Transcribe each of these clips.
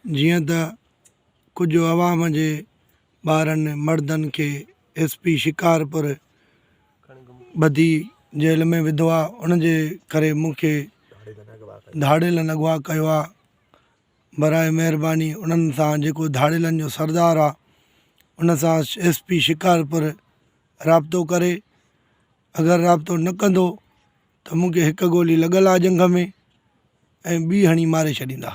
جيئن ته ڪجهه عوام جي ٻارن مردن کي ايس پي شڪارپور ٻڌي جيل ۾ وڌو آ ان جي ڪري مون کي ڌاڙيلن اغوا ڪيو آ براء مهرباني انهن سان جيڪو ڌاڙيلن جو سردار آ ان سان ايس پي شڪارپور رابطو ڪري اگر رابطو نه ڪندو ته مون کي هڪ گولي لڳل آ ڄنگهه ۾ ۽ ٻي هڻي ماري ڇڏيندا.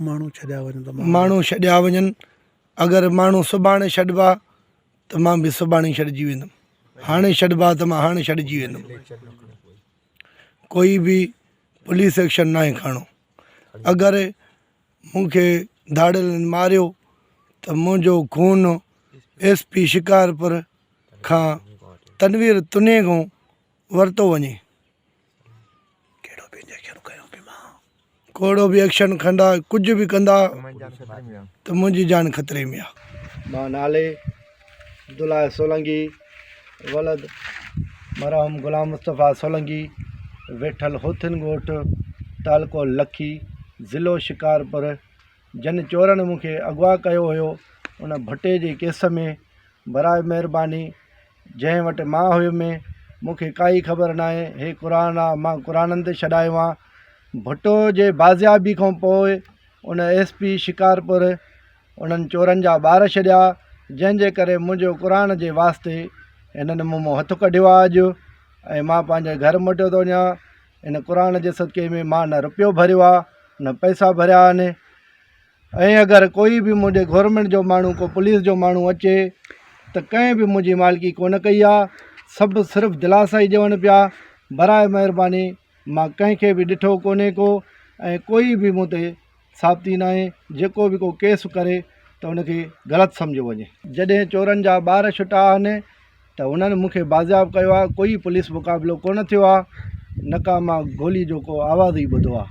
ماڻهو ڇڏيا وڃن ته ماڻهو ڇڏيا وڃن اگر ماڻهو سڀاڻي ڇڏبا ته مان به سڀاڻي ڇڏجي ويندم هاڻي ڇڏبا ته مان هاڻي ڇڏجي ويندم ڪوئي به پوليس ايڪشن ناهي کڻڻو اگر مون کي ڌاڙيلن ماريو ته منهنجو خون ايس پي شڪارپور کان تنوير تني کان ورتو وڃي. ڪهڙو به انجيڪشن کنيو پي مان. ڪهڙو به ايڪشن کندا ڪجهه به ڪندا ته منهنجي جان خطري ۾ آ. مان نالي عبدالله سولنگي ولد مرحوم غلام مصطفيٰ سولنگي ويٺل هوٿين ڳوٺ تعلقو لکي ضلعو شڪارپور جن چورن مون کي اغوا ڪيو هيو ان ڀٽي جي ڪيس ۾ براء مهرباني جنهن وٽ مان هيم مون کي ڪائي خبر ناهي هي قرآن آ مان قرآنن تي ڇڏايو آ ڀٽو جي بازيابي کان پوء ان ايس پي شڪارپور انهن چورن جا ٻار ڇڏيا جنهن جي ڪري منهنجو قرآن جي واسطي هنن مون مان هٿ ڪڍيو آ اڄ ۽ مان پنهنجي گهر موٽيو ٿو وڃان ان قرآن جي صدقي ۾ مان نه رپيو ڀريو آ نه پئسا ڀريا آهن ۽ اگر ڪوئي به منهنجي گورنمينٽ جو ماڻهو ڪو پوليس جو ماڻهو اچي ته ڪنهن به منهنجي مالڪي ڪونه ڪئي آ سڀ صرف دلاسا ئي ڏيون پيا براء مهرباني مان ڪنهن کي به ڏٺو ڪونهي ڪو ۽ ڪوئي به مون تي ثابتي ناهي جيڪو به ڪو ڪيس ڪري ته ان کي غلط سمجهيو وڃي. جڏهن چورن جا ٻار ڇٽا آهن ته هنن مون کي بازياب ڪيو آ ڪوئي پوليس مقابلو ڪونه ٿيو آ نه ڪا مان گولي جو ڪو آواز ئي ٻڌو آ.